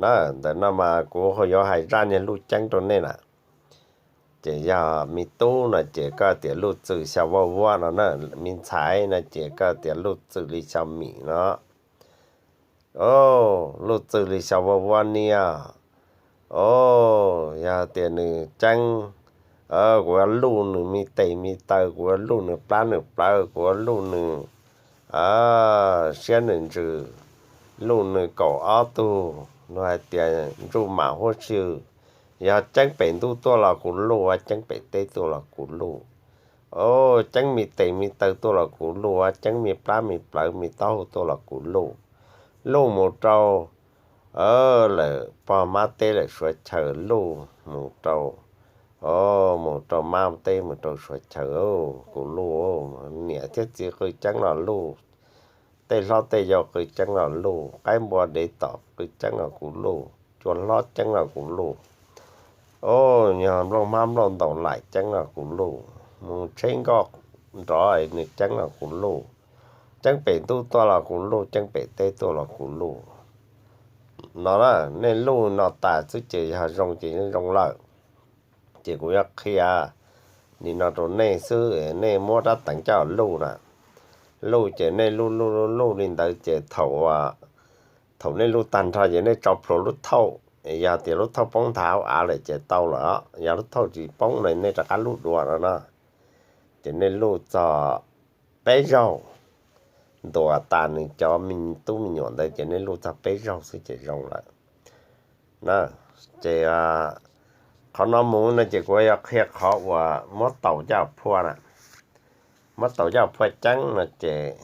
Na, ntawm no mas kuv yuav hais zaj niag luj ceeb rau nej na. Ces yog me tub no ces koj tias luj txwm xyaw vuab vuab no na, me ntxhais no ces koj tias luj txwm li xyaw mim no. Luj txwm li xyaw vuab vuab niaj. Yog tias nws ceeb, kuv yuav luj nws me tes me taw, kuv yuav luj nws plab nws plawv, kuv yuav luj nws siab nws ntsws, luj nws kaum ob tug, luag hais tias ntsuj mam huab si. Yog ceeb pem ntuj tuaj los kuv luj, ceeb pem teb tuaj los kuv luj. Ceeb me tes me taw tuaj los kuv luj, ceeb me plab me plawv me taub hau tuaj los kuv luj. Luj mus rau lawm pog mab teb lawm suav chaw, luj mus rau, mus rau mab teb mus rau suav chaw, kuv luj. Niam thiab txiv qw ceeb los luj, tej hlob tej yau qw ceeb los luj, qaib npua dev tom qw ceeb los kuv luj, cua hlob ceeb los kuv luj. Yog nplooj hmab nplooj ntaus laim ceeb los kuv luj, mus tsheb nkoj nrov nws ceeb los kuv luj. Ceeb pem ntuj tuaj los kuv luj, ceeb pem teb tuaj los kuv luj. No na, nej luj no tas xwb ces yog zoo ces zoo lawm. Ces kuv yuav qhia li no rau nej xwb, nej muab rab teev coj luj na. Luj ces nej luj luj luj luj li ntawd ces thaum, thaum nej luj tag nrho ces nej tso plhuav lub thauj. Yog tias lub thauj poob nthav hauv av lawm ces tau lawm, yog lub thauj tsis poob no nej rov qab luj dua no na. Ces nej luj txog peb zaug, ntuas tas nws cov me tub me nyuam ntawd ces nej luj txog peb zaug xwb ces zoo lawm. Ces qhov no mus no ces kuv yuav qhia qhov uas muab taus caj phua na. Muab taus caj phua ceeb no ces